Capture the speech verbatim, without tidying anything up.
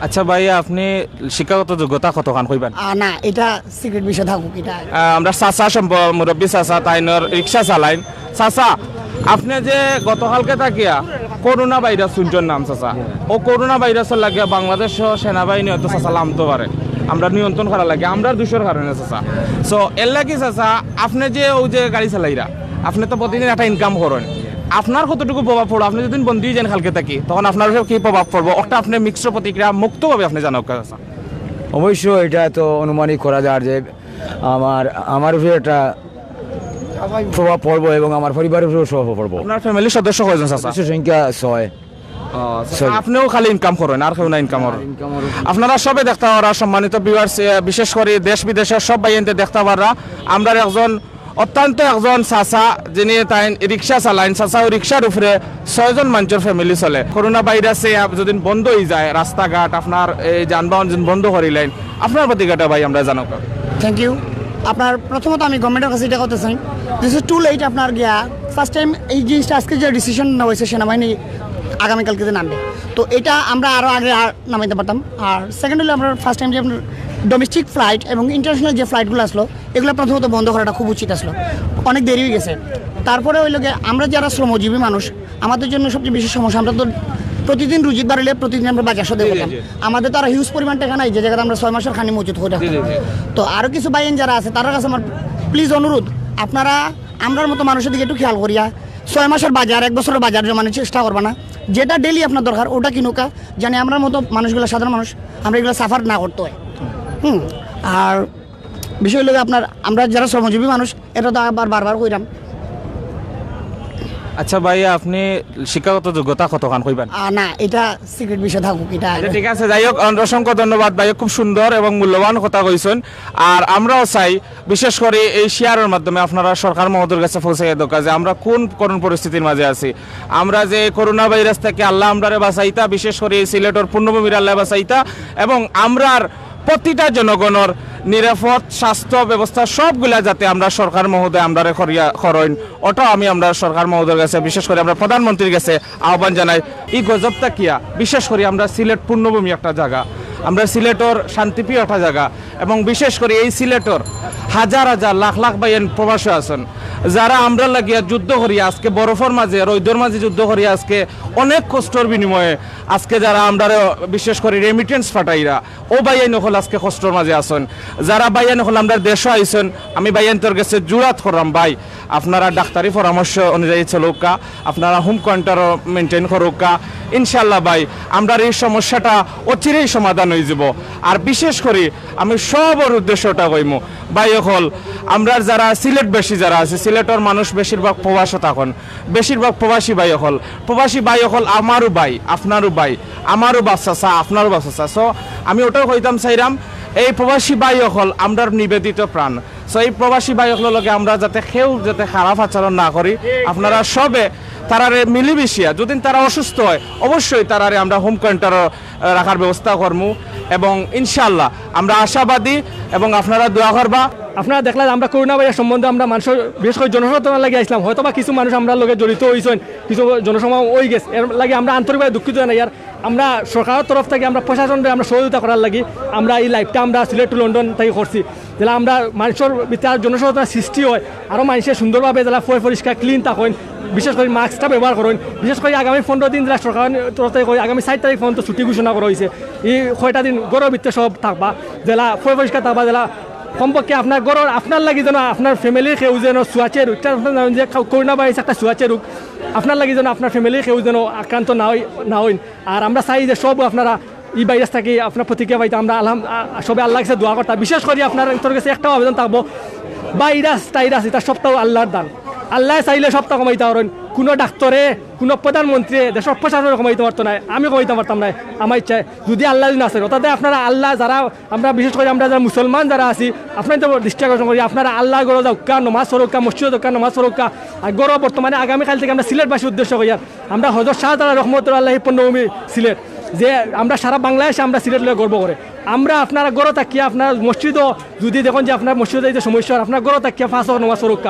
আচ্ছা ভাই, আপনি শিক্ষাগত যোগ্যতা কতখান কইবেন? আহ, না, এটা সিক্রেট বিষয় থাকুক। এটা আহ, আমরা চাচা সম্প-, মুরব্বী চাচা, তাইনর রিক্সা চালাইন। চাচা, আপনি যে গতকালকে থাকিয়া করোনা ভাইরাস শুনছেন নাম চাচা, ও করোনা ভাইরাসর লাগিয়া বাংলাদেশ সেনাবাহিনী হয়তো চাচা লামতো পারে, আমরা নিয়ন্ত্রণ করা লাগে, আমরার দুষর কারণে চাচা। সো এর লাগি চাচা, আপনি যে ওই যে গাড়ি চালাইরা, আপনি তো প্রতিদিন একটা ইনকাম করেন, আপনার কতটুকু প্রভাব পড়ো? আপনি যদি বন্দি হয়ে যান কালকে থাকি, তখন আপনার উপরে কি প্রভাব পড়বো? ওটা আপনি মিশ্র প্রতিক্রিয়া মুক্তভাবে আপনি জানাও চাচা। অবশ্য এটা তো অনুমানই করা যায় যে আমার আমার উপরে একটা প্রভাব পড়বো এবং আমার পরিবারের উপরেও প্রভাব পড়বো। আপনার ফ্যামিলির সদস্য কয়জন চাচা? সদস্য সংখ্যা ছয়। আপনিও খালি ইনকাম করেন, আর কেউ না ইনকাম করেন? আপনারা সবে দেখতা পাররা, সম্মানিত ভিউয়ার্স, বিশেষ করে দেশ বিদেশের সব ভাইয়াইন্তে দেখতা পাররা, আমরার একজন অত্যন্ত একজন চাচা, যিনি তাই রিক্সা চালাইন, চাচা ও রিক্সার উপরে ছয়জন মানুষের ফ্যামিলি চলে। করোনা ভাইরাসে আপ-, যদি বন্ধ হয়ে যায় রাস্তাঘাট, আপনার এই যানবাহন যদি বন্ধ করিলেন, আপনার প্রতিক্রিয়াটা ভাই আমরা জানাও। Thank you. আপনার প্রথমত আমি গভর্নমেন্টের কাছে এটা করতে চাই, দিস ইজ টু লেট। আপনার গিয়া ফার্স্ট টাইম এই জিনিসটা আজকে যে ডিসিশন নেওয়া হয়েছে সেনাবাহিনী আগামীকালকে যে নামবে, তো এটা আমরা আরও আগে আর নামাইতে পারতাম। আর সেকেন্ড হলো আমরা ফার্স্ট টাইম যে আপনার ডোমেস্টিক ফ্লাইট এবং ইন্টারন্যাশনাল যে ফ্লাইটগুলো আসলো, এগুলো প্রথমত বন্ধ করাটা খুব উচিত আসলো, অনেক দেরি হয়ে গেছে। তারপরে হইলো গিয়ে আমরা যারা শ্রমজীবী মানুষ, আমাদের জন্য সবচেয়ে বেশি সমস্যা, আমরা তো প্রতিদিন রুজিত বাড়লে প্রতিদিন আমরা বাজার সদাই করতাম। আমাদের তো আর হিউজ পরিমাণ টাকা নাই যে জায়গাতে আমরা ছয় মাসের খানি মজুত হয়ে রাখতাম। তো আরও কিছু ভাইয়াইন যারা আছে তারার কাছে আমার প্লিজ অনুরোধ, আপনারা আমরার মতো মানুষের দিকে একটু খেয়াল করিয়া ছয় মাসের বাজার, এক বছরের বাজার জমানোর চেষ্টা করবা না। যেটা ডেইলি আপনার দরকার ওটা কিনুকা, জানি আমরার মতো মানুষগুলো, সাধারণ মানুষ, আমরা এগুলো সাফার না করতে হয়। হুম। আর বিষয় হলো আপনার, আমরা যারা শ্রমজীবী মানুষ, এটা তো আবার বারবার কইরাম। আচ্ছা ভাই, আপনি শিক্ষাগত যোগ্যতা কতখান কইবেন? আহ, না, এটা সিক্রেট বিষয় থাকুক। এটা আচ্ছা, ঠিক আছে, যাই হোক, অসংখ্য ধন্যবাদ ভাই, খুব সুন্দর এবং মূল্যবান কথা কইছেন। আর আমরাও চাই, বিশেষ করে এই শেয়ারের মাধ্যমে আপনারা সরকার মহোদয়ের কাছে পৌঁছাইয়া দেওয়া যে আমরা কোন করুণ পরিস্থিতির মাঝে আছি। আমরা যে করোনা ভাইরাস থেকে আল্লাহ আমরারে বাঁচাইতা, বিশেষ করে এই সিলেটর পুণ্যভূমির আল্লাহ বাঁচাইতা, এবং আমরার প্রতিটা জনগণর নিরাপদ স্বাস্থ্য ব্যবস্থা সবগুলা যাতে আমরা সরকার মহোদয় আমরারে করিয়া করইন, ওটাও আমি আমরা সরকার মহোদয়ের কাছে, বিশেষ করে আমরা প্রধানমন্ত্রীর কাছে আহ্বান জানাই। এই গজব থাকিয়া বিশেষ করে আমরা সিলেট পুণ্যভূমি একটা জায়গা, আমরা সিলেটর শান্তিপ্রিয় একটা জায়গা, এবং বিশেষ করে এই সিলেটর হাজার হাজার লাখ লাখ ভাইয়াইন প্রবাসে আছেন, যারা আমরা লাগিয়া যুদ্ধ করিয়া আজকে বরফর মাঝে, রৌদ্রর মাঝে যুদ্ধ করিয়া আজকে অনেক কষ্টর বিনিময়ে আজকে যারা আমরা বিশেষ করে রেমিটেন্স পাঠাইরা, ও ভাইয়াইন অকল আজকে কষ্টর মাঝে আছেন। যারা ভাইয়াইন অকল আমরা দেশো আইছেন, আমি ভাইয়াইন্তর কাছে জুরাত করলাম, ভাই, আপনারা ডাক্তারি পরামর্শ অনুযায়ী চলউক্কা, আপনারা হোম কোয়ারেন্টাইন মেইনটেইন করউক্কা। ইনশাআল্লাহ ভাই, আমরার এই সমস্যাটা অচিরেই সমাধান হয়ে যাব। আর বিশেষ করে আমি সবর উদ্দেশ্যটা কইমু, ভাই অকল, আমরার যারা সিলেটবাসী যারা আছে, সিলেটর মানুষ বেশিরভাগ প্রবাসে থাকইন, বেশিরভাগ প্রবাসী ভাই অকল, প্রবাসী ভাই অকল আমারও ভাই, আপনারও ভাই, আমারও বাপ চাচা, আপনারও বাপ চাচা। সো আমি ওটাও কইতাম চাইরাম, এই প্রবাসী ভাই অকল আমরার নিবেদিত প্রাণ। সো এই প্রবাসী ভাই অকলর লগে আমরা যাতে কেউ যাতে খারাপ আচরণ না করি, আপনারা সবে তারারে মিলিমিশিয়া, যদি তারা অসুস্থ হয়, অবশ্যই তারারে আমরা হোম কোয়ারেন্টাইন রাখার ব্যবস্থা করমু, এবং ইনশাআল্লাহ আমরা আশাবাদী, এবং আপনারা দোয়া করবা। আপনারা দেখলা যে আমরা করোনা ভাইরাস সম্বন্ধে আমরা মানুষের, বিশেষ করে জনসচেতনতার লাগি আইছিলাম। হয়তো বা কিছু মানুষ আমরার লগে জড়িত হইছেন, কিছু জনসভা হয়ে গেছে, এর লাগি আমরা আন্তরিকভাবে দুঃখিত জানাই। আর আমরা সরকারের তরফ থেকে আমরা প্রশাসনরে আমরা সহযোগিতা করার লাগি আমরা এই লাইভটা আমরা সিলেট টু লন্ডন থেকে করছি। যেলা আমরা মানুষের ভিতরে আরো জনসচেতনতা সৃষ্টি হয়, আরও মানুষে সুন্দরভাবে যেলা পয় পরিষ্কার ক্লিন থাকইন, বিশেষ করে মাস্কটা ব্যবহার করইন। বিশেষ করে আগামী পনেরো দিন যেলা সরকারের তরফ থেকে কই, আগামী চার তারিখ পর্যন্ত ছুটি ঘোষণা করা হয়েছে। এই কয়টা দিন ঘরর ভিতরে সব থাকবা, যেলা পয় পরিষ্কার থাকবা, যেলা কমপক্ষে আপনার ঘরর, আপনার লাগি যেন আপনার ফ্যামিলির কেউ যেন ছুয়াছুয়া রোগ, এটা আপনারা জানেন যে করোনা ভাইরাস একটা ছুয়াছুয়া রোগ, আপনার লাগি যেন আপনার ফ্যামিলির কেউ যেন আক্রান্ত না হই, না হইন। আর আমরা চাই যে সব আপনারা এই ভাইরাস থাকি আপনার প্রতিক্রিয়া পাইতা, আমরা আলহাম-, আ-, সবে আল্লাহর কাছে দোয়া করতা। বিশেষ করে আপনার তোর কাছে একটাও আবেদন থাকবো, ভাইরাস টাইরাস এটা সবটাও আল্লাহর দান। আল্লাহ চাইলে সবটা কমাইতা পারইন। কোনো ডাক্তারে, কোনো প্রধানমন্ত্রী, দেশের প্রশাসনে কমাইতে পারতো না, আমি কমাইতে পারতাম না আমার ইচ্ছায়। যদি আল্লাহ যদি না চায়, অর্থাৎ আপনারা আল্লাহ যারা, আমরা বিশেষ করে আমরা যারা মুসলমান যারা আছি, আপনারা তো দৃষ্টি আকর্ষণ করি, আপনারা আল্লাহর ঘরো যাউক্কা, নমাজ পড়উক্কা, মসজিদো যাউক্কা, নমাজ পড়উক্কা। আর ঘরো বর্তমানে আগামীকাল থেকে আমরা সিলেটবাসীর উদ্দেশ্য কইয়ার, আমরা হজরত শাহজালাল রহমতুল্লাহ আলাইহি পুণ্যভূমি সিলেট, যে আমরা সারা বাংলাদেশে আমরা সিলেট লইয়া গর্ব করে। আমরা আপনারা ঘরো থাকিয়া আপনারা মসজিদো যদি দেখইন যে আপনার মসজিদো যাইতে সমস্যা হয়, আপনারা ঘরো থাকিয়া পাঁচ ওয়াক্ত নমাজ পড়উক্কা।